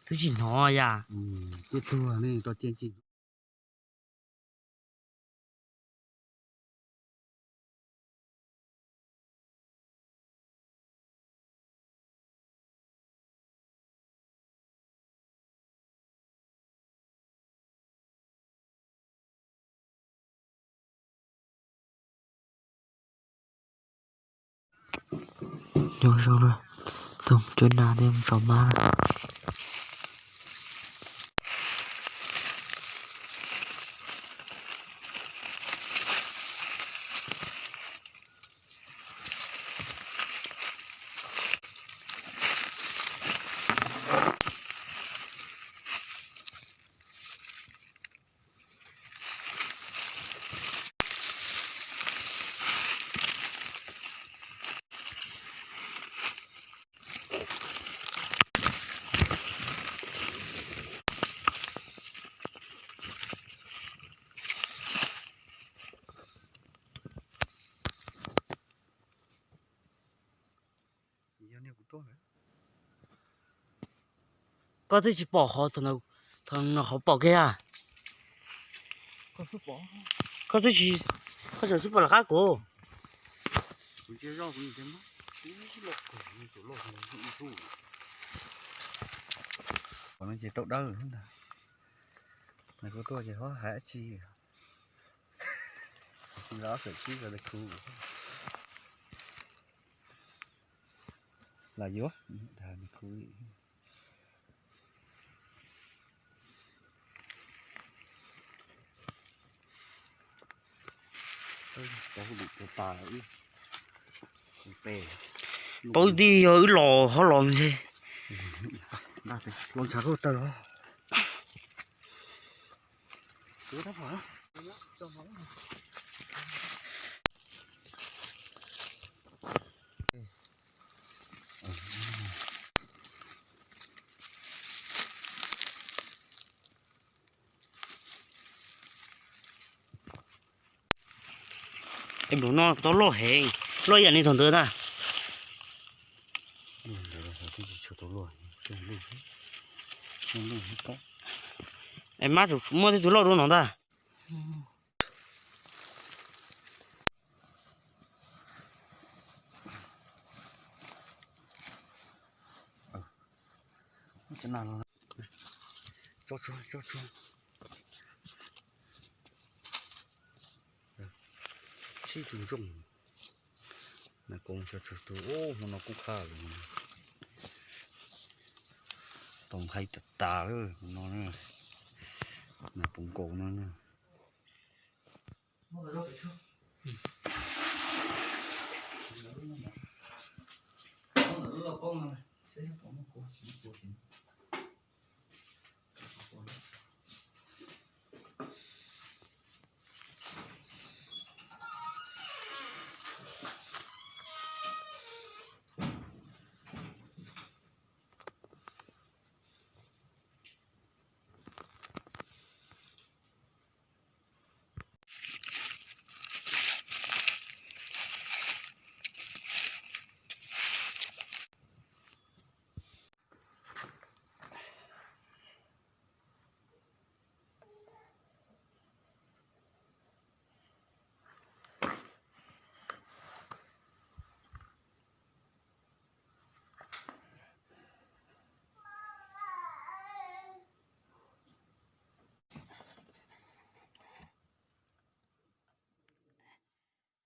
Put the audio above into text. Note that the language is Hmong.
Twb tsis hnov yam. Tiaj tuag ne, tau tiaj tsis. Nyob zoo na, txog cuab nas thiab mus tso mab na. Koj twb tsis pom qhov, thaum no qhov pom kiag a. Koj twb tsis, koj tseem xub pom lawv qab kuv. Qhov no ces tau dawb ntag. Kuv tuaj ces ho hais dab tsi. Los txawm tib los khu los yuav. Paub tias yog wb los ho los ntshe. Los ntshav koj tawg. Es npaum no tau loj heev, loj ib yam li thaum ntawd ntag. Es mab muaj tej tus loj dua no ntag. Tso tsuag, tso tsuag. Sib tug ntsooj. Nas koos tso tsuag tug, hmo no kub qhaj lawm. Tau hais tas tas lawm hmo no, nas koos nkaus no na.